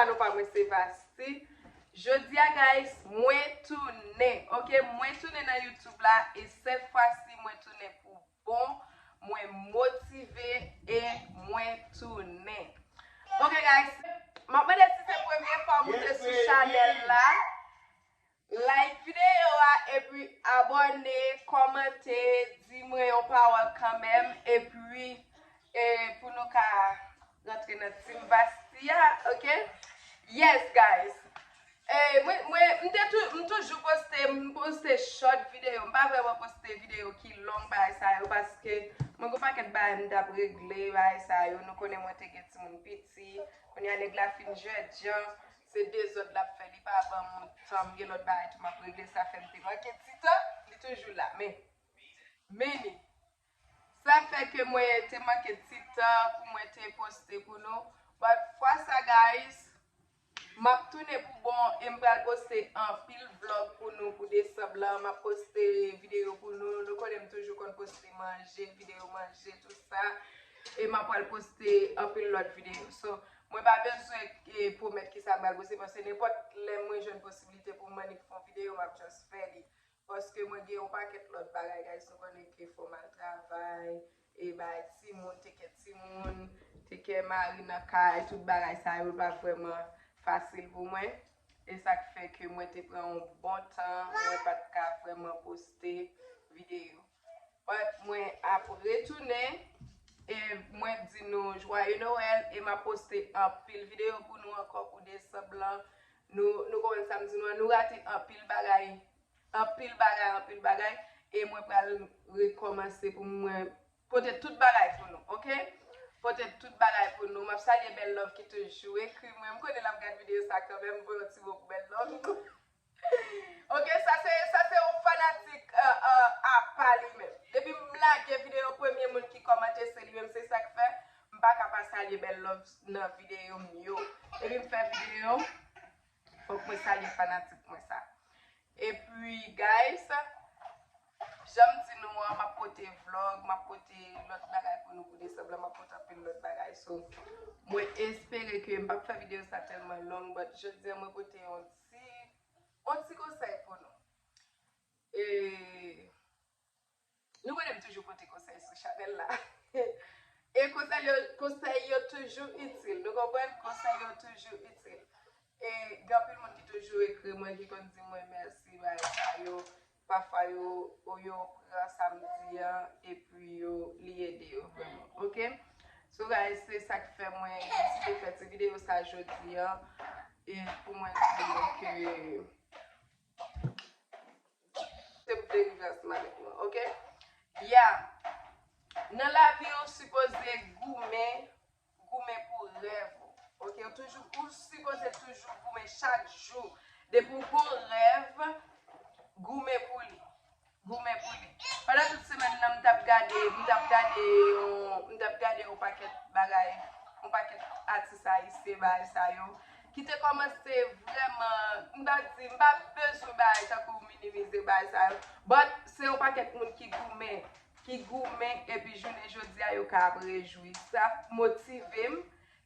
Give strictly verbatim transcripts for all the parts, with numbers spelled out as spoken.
Non pa mwen se Vasti. Jodi a, guys, mwen tounen. Ok, mwen tounen nan YouTube la e sèt fwa si mwen tounen pou bon. Mwen motive e mwen tounen. Ok, guys, m ap mande si se premye fwa w moute sou chanèl la. Like videyo a epi abòne, kòmante, di mwen yon pawòl kanmenm epi e, pou nou ka rantre nan Team Vasti a, ok? Yes, guys. E, mwen, mwen, m te tou, m toujou poste, m poste short videyo. M pa vrèman poste videyo ki long bagay sa yo paske mwen gon pakèt bagay m t ap regle, bagay sa yo. Nou konnen mwen te gen timoun piti. Kounye a nèg la fin jèdjan, se dezòd l ap fè, li pa ban m tan, m gen lòt bagay tou m ap regle, sa fè m te manke ti tan, li toujou la, men, men li. Sa fè ke mwen te manke ti tan pou mwen te poste pou nou, but fwa sa, guys, m ap tounen pou bon e m pral poste anpil vlog pou nou pou desanm lan, m ap poste videyo pou nou, nou konnen m toujou konn poste manje, videyo manje, tout sa, e m ap pral poste anpil lòt videyo, so, mwen pa bezwen e, pwomèt kisa m pral poste, paske nenpòt lè mwen jwenn posiblite pou m annik fè yon videyo, m ap just fè li. Paske mwen gen yon pakèt lòt bagay, guys, nou konnen ke fò m al travay, e bay timoun, teke timoun, teke mari nan kay, tout bagay sa yo pa vrèman fasil pou mwen. E sa k fè ke mwen te pran yon bon tan, mwen pa t ka vrèman poste videyo. But mwen ap retounen, e mwen di nou Joyeux Noël, e m ap poste anpil videyo pou nou ankò pou desanm lan. Nou, nou konprann sa m di nou an, nou rate anpil bagay, anpil bagay, anpil bagay, e mwen pral rekòmanse pou mwen pote tout bagay pou nou, ok? Pote tout bagay pou nou. M ap salye Bèl Love ki toujou ekri mwen. M konnen l ap gad videyo sa kanmenm, m voye yon ti mo pou Bèl Love. Ok, sa se, sa se yon fanatik apa li menm. Depi m lage videyo, premye moun ki kòmante se li menm, se sa k fè m pa ka pa salye Bèl Love nan videyo m yo. Depi m fè videyo, fòk mwen salye fanatik mwen sa. Epi, guys, jan m di nou an, m ap pote vlog, m ap pote lòt bagay pou nou pou desanm lan, m ap pote anpil lòt bagay. So, mwen espere ke m p ap fè videyo sa tèlman long, but jodi an mwen pote yon ti, yon ti konsèy pou nou. E, nou konnen m toujou pote konsèy sou chanèl la. E konsèy yo, konsèy yo toujou itil. Nou konprann? Konsèy yo toujou itil. E gen anpil moun ki toujou ekri mwen, ki konn di mwen mèsi, bagay sa yo. Pafwa yo, yo pran sa m di an, epi yo, li ede yo vrèman. Ok? So, guys, se sa k fè mwen deside fè ti videyo sa jodi an. E pou mwen di nou ke se pou derive ansanm avèk mwen, ok? Ya, nan lavi ou sipoze goumen, goumen pou rèv ou, ok? Ou toujou, ou sipoze toujou goumen chak jou. Depi w gon rèv, goumen pou li. Goumen pou li. Pandan tout semèn nan, m t ap gade, m t ap gade yon, m t ap gade yon pakèt bagay, yon pakèt atis ayisyen, bagay sa yo, ki te kòmanse vrèman, m pa di, m pa bezwen bagay tankou minimize bagay sa yo, but se yon pakèt moun ki goumen, ki goumen, epi jounen jodi a yo ka ap rejwi. Sa motive m,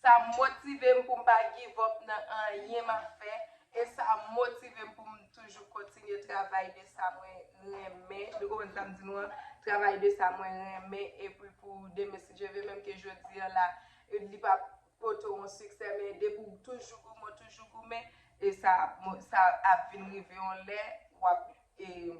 sa motive m pou m pa give up nan anyen m ap fè, e sa motive m pou m toujou kontinye travay de sa mwen renmen. Nou konprann sa m di nou an? Travay de sa mwen renmen, epi pou demen, si Dye vle, menm ke jodi an la, li pa pote w yon siksè, men depi w toujou goumen, w toujou goumen, e sa, sa ap vin rive yon lè, w ap, e,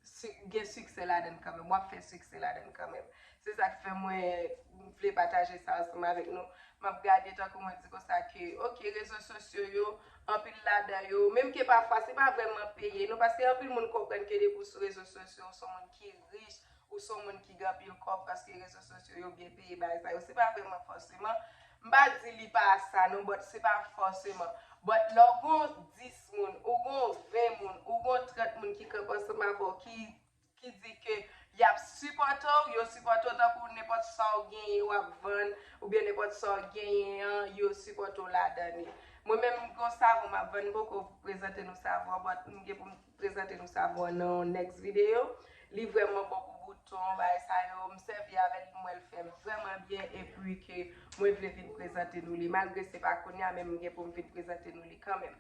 si-, gen siksè ladan l kanmenm, w ap fè siksè ladan l kanmenm. Se sa k fè mwen vle pataje sa ansanm avèk nou. M ap gade tankou mwen di konsa ke, ok, rezo sosyo yo, anpil ladan yo, menm ke pafwa se pa vrèman peye, non, paske anpil moun konprann ke depi w sou rezo sosyo, ou se yon moun ki rich, ou se yon moun ki gen anpil kòb, paske rezo sosyo yo byen peye bagay sa yo. Se pa vrèman fòseman. M pa di li pa sa, non, but se pa fòseman. But lè w gon dis moun, ou gon ven moun, ou gon trant moun ki kanpe ansanm avè w, ki, ki di ke y ap sipòte w, yo sipòte w tankou nenpòt sa w genyen w ap vann, oubyen nenpòt sa w genyen an, yo sipòte w ladan li. Mwen menm, m gon savon m ap vann, m poko prezante nou savon an, but m gen pou m prezante nou savon an nan yon next video. Li vrèman bon pou bouton, bagay sa yo. M sèvi avè l, m wè l fè m vrèman byen, epi ke mwen vle vin prezante nou li, malgre se pa kounye a, men m gen pou m vin prezante nou li kanmenm.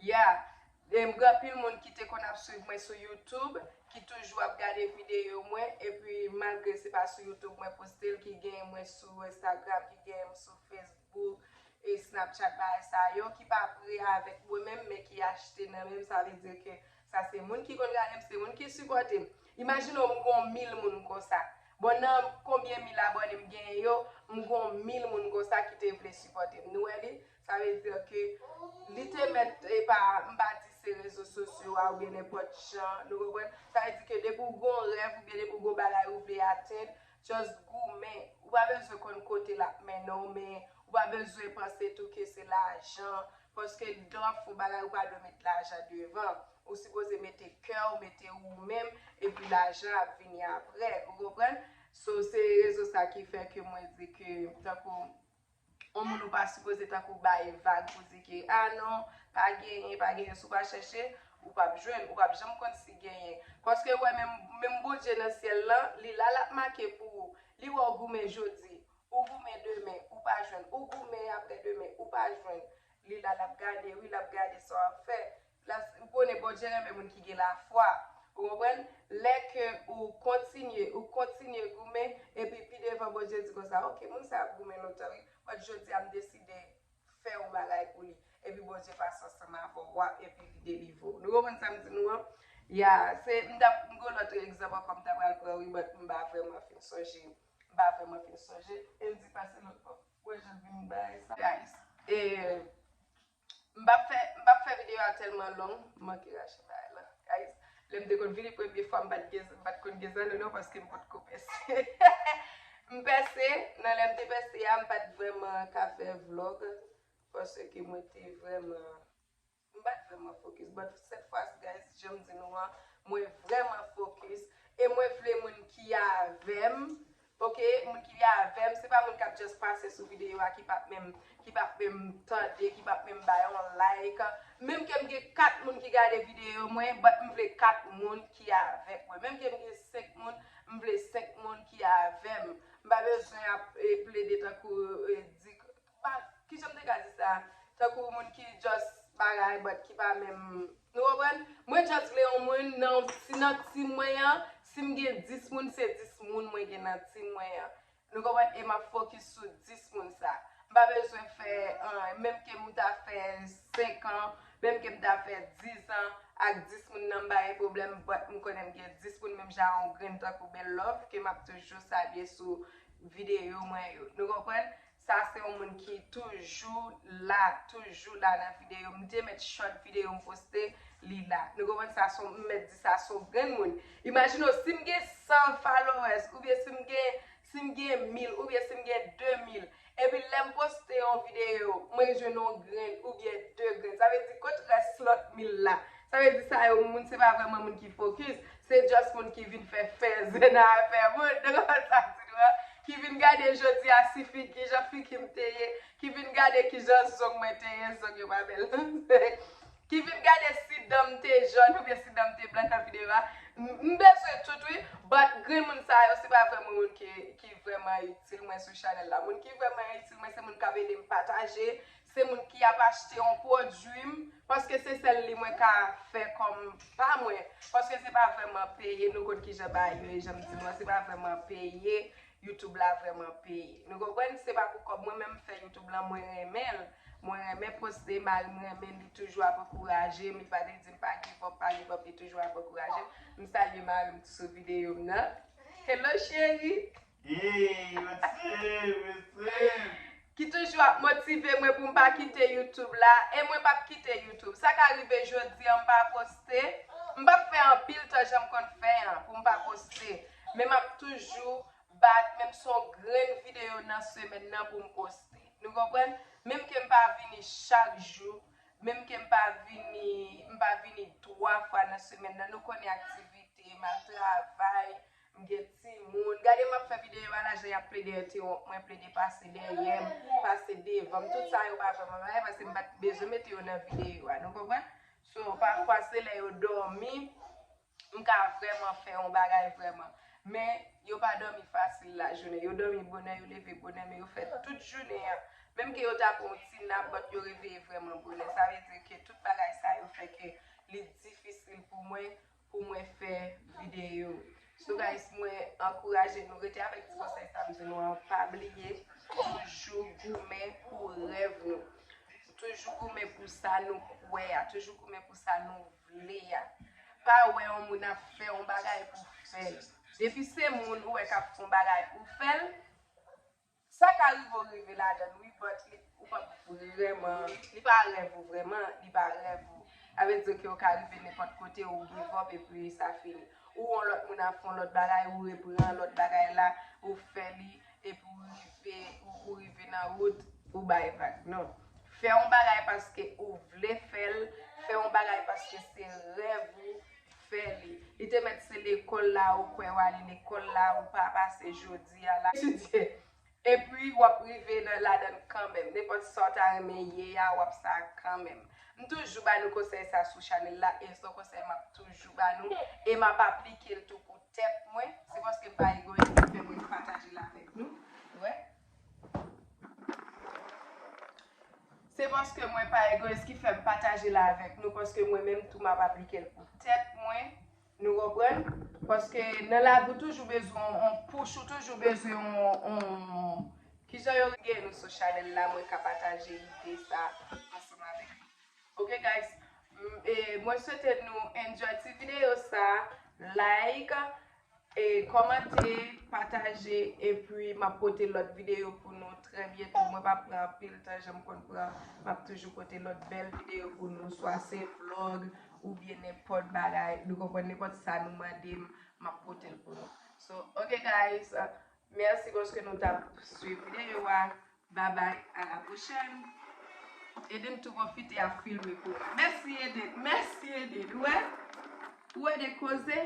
Ya, e m gen anpil moun ki te konn ap swiv mwen sou YouTube, ki toujou ap gade videyo mwen, epi malgre se pa sou YouTube mwen poste l, ki genyen mwen sou Instagram, ki genyen m sou Facebook, e Snapchat, bagay sa yo, ki pa pre avèk mwen menm, men ki achte nan men m, sa vle di ke sa se moun ki konn gade m, se moun ki sipòte m. Imajine w, m gon mil moun konsa. Bon, nan konbyen mil abòne m genyen yo, m gon mil moun konsa ki te vle sipòte m. Nou wè li? Sa vle di ke li te mèt, e pa, m pa di se rezo sosyo a oubyen nenpòt jan, nou konprann? Sa vle di ke depi w gon rèv oubyen depi w gon bagay ou vle atenn, just goumen. Ou pa bezwen konn kote l ap mennen w, men ou pa bezwen panse tou ke se lajan, paske lè w ap fè yon bagay, ou pa dwe met lajan devan. Ou sipoze mete kè w, mete ou menm, epi lajan ap vini apre. Ou konprann? So, se rezon sa ki fè ke mwen di ke, tankou, yon moun ou pa sipoze tankou bay vag pou di ke, a non, pa genyen, pa genyen, si w pa chèche, ou p ap jwenn, ou p ap janm konn si genyen. Paske w wè menm, menm Bondye nan syèl lan, li la, l ap make pou ou. Li wè w goumen jodi, ou goumen demen, ou pa jwenn, ou goumen apre demen, ou pa jwenn. Li la, l ap gade, wi, l ap gade sa w ap fè. La, ou konnen Bondye renmen moun ki gen lafwa. Ou konprann? Lè ke ou kontinye, ou kontinye goumen, epi pi devan Bondye di konsa, "Ok, moun sa ap goumen lontan, wi. But jodi a, m deside fè yon bagay pou li." Epi Bondye pase ansanm avè w, w ap, epi li delivre w. Nou konprann sa m di nou an? Ya, se, m t ap, m gen lòt egzanp ankò m ta pral pran, wi, but m pa vrèman fin sonje. M pa vrèman fin sonje. E m di pase lòt bò. Wè jan l vin bay sa. Guys, e, m p ap fè, m p ap fè videyo a tèlman long, m manke rache bagay la. Guys, lè m te konn vini premye fwa, m pa t gen, m pa t konn gen zanno non, paske m potko pèse. M pèse, nan lè m te pèse a, m pa t vrèman ka fè vlog, paske mwen te vrèman, m pa t vrèman focus. But cette fois, guys, jan m di nou an, mwen vrèman focus, e mwen vle moun ki avè m, ok, moun ki avè m, se pa moun k ap just pase sou videyo a, ki p ap menm, ki p ap menm tande, ki p ap menm bay yon like. Menm ke m gen kat moun ki gade videyo mwen, but m vle kat moun ki avèk mwen. Menm ke m gen senk moun, m vle senk moun ki avè m. M pa bezwen ap, e, plede tankou, e, di, pa, kijan m te ka di sa? Tankou moun ki just bagay, but ki pa menm, nou konprann? Mwen just vle yon moun nan, si nan team mwen an, si m gen dis moun, se dis moun mwen gen nan team mwen an. Nou konprann? E m ap focus sou dis moun sa. M pa bezwen fè, an, menm ke m ta fè senk an, menm ke m ta fè dis an, ak dis moun nan m pa gen pwoblèm, but m konnen m gen dis moun, menm jan yon grenn tankou Belle Love, ke m ap toujou salye sou videyo mwen yo. Nou konprann? Sa se yon moun ki toujou la, toujou la nan videyo m. M te mèt short videyo m poste, li la. Nou konprann sa se yon, m mèt di sa se yon grenn moun. Imajine w, si m gen san followers, oubyen si m gen, si m gen mil, oubyen si m gen de mil, epi lè m poste yon videyo, mwen jwenn yon grenn oubyen de grenn. Sa vle di kot rès lòt mil la? Sa vle di sa yo moun, se pa vrèman moun ki focus, se just moun ki vin fè fèzè nan afè moun. Nou konprann sa m di nou an? Ki vin gade jodi a si figi, jan figi m te ye, ki vin gade kijan zong mwen te ye, zong yo pa bèl. Ki vin gade si dan m te jòn oubyen si dan m te blan nan videyo a. M, m bezwen tout, wi, but grenn moun sa yo, se pa vrèman moun ki, ki vrèman itil mwen sou chanèl la. Moun ki vrèman itil mwen, se moun k ap ede m pataje, se moun ki ap achte yon pwodui m, paske se sèl li mwen ka fè kòm pa mwen, paske se pa vrèman peye, nou konn kijan bagay yo ye, jan m di nou an, se pa vrèman peye YouTube la vrèman peye. Nou konprann? Se pa pou kòb. Mwen menm m fè YouTube lan, mwen renmen l. Mwen renmen poste, mari m renmen li, toujou ap ankouraje m, li pa t di m pa give up, pa give up, li toujou ap ankouraje m. M salye mari m sou videyo m nan. Hello cheri! Hey, what's up? What's up? Ki toujou ap motive mwen pou m pa kite YouTube la, e mwen p ap kite YouTube. Sa ka rive jodi an m pa poste, m p ap fè anpil tan jan m konn fè an pou m pa poste. Men m ap toujou bat, menm si yon grenn videyo nan semèn nan pou m poste. Nou konprann? Menm ke m pa vini chak jou, menm ke m pa vini, m pa vini twa fwa nan semèn nan, nou konnen aktivite, m al travay, m gen timoun. Gade m ap fè videyo a la, jan y ap plede entewonp mwen, plede pase dèyè m, pase devan m. Tout sa yo pa vrèman bagay, paske m pa t bezwen mete yo nan videyo a. Nou konprann? So, pafwa se lè yo dòmi, M ka vrèman fè yon bagay vrèman. Men, yo pa dòmi fasil lajounen. Yo dòmi bonè, yo leve bonè, men yo fè tout jounen an. Menm ke yo ta pran yon ti nap, but yo reveye vrèman bonè. Sa vle di ke tout bagay sa yo fè ke li difisil pou mwen, pou mwen fè videyo. So guys, mwen ankouraje nou rete avèk ti konsèy sa m di nou an, pa bliye, toujou goumen pou rèv nou. Toujou goumen pou sa nou kwè a, toujou goumen pou sa nou vle a. Pa wè yon moun ap fè yon bagay pou fè l. Depi se moun ou wè k ap fè yon bagay ou fè l, sa ka rive w rive ladan l wi, but li, ou p ap vrèman, li pa rèv ou vrèman, li pa rèv ou. Sa vle di ke w ka rive nenpòt kote, ou give up epi sa fini. Ou wè yon lòt moun ap fè yon lòt bagay, ou repran lòt bagay la, ou fè li, epi ou rive, ou, ou rive nan wout, ou bay vag. Non. Fè yon bagay paske ou vle fè l, fè yon bagay paske se rèv ou, fè li. Li te mèt se lekòl la, ou kwè w ale lekòl la, ou pa pase jodi a la. Etidye. Epi w ap rive nan ladan l kanmenm. Nenpòt sa w ta renmen ye a, w ap sa kanmenm. M toujou ba nou konsèy sa sou chanèl la, e se yon konsèy m ap toujou ba nou, e m ap aplike l tou pou tèt mwen. Se paske m pa egoyis ki fè mwen pataje l avèk nou. Wè? Se paske mwen pa egoyis ki fè m pataje l avèk nou, paske mwen menm tou m ap aplike l pou tèt mwen. Nou konprann? Paske nan lavi ou toujou bezwen yon, yon push, ou toujou bezwen yon, yon, kijan yo gen nou sou chanèl la, mwen ka pataje ide sa ansanm avèk nou. Ok guys, m- e, mwen swete nou enjoy ti videyo sa, like, e, kòmante, pataje, epi m ap pote lòt videyo pou nou trè byento. Mwen p ap pran anpil tan, jan m konn pran, m ap toujou pote lòt bèl videyo pou nou, swa se vlog, oubyen nenpòt bagay, nou konprann, nenpòt sa nou mande m, m ap pote l pou nou. So, ok guys, uh, mèsi paske nou t ap swiv videyo a. Bye bye, à la prochaine. Eden tou pwofite ap filme pou mwen. Mèsi Eden, mèsi Eden. Ou wè? Ou wè de koze?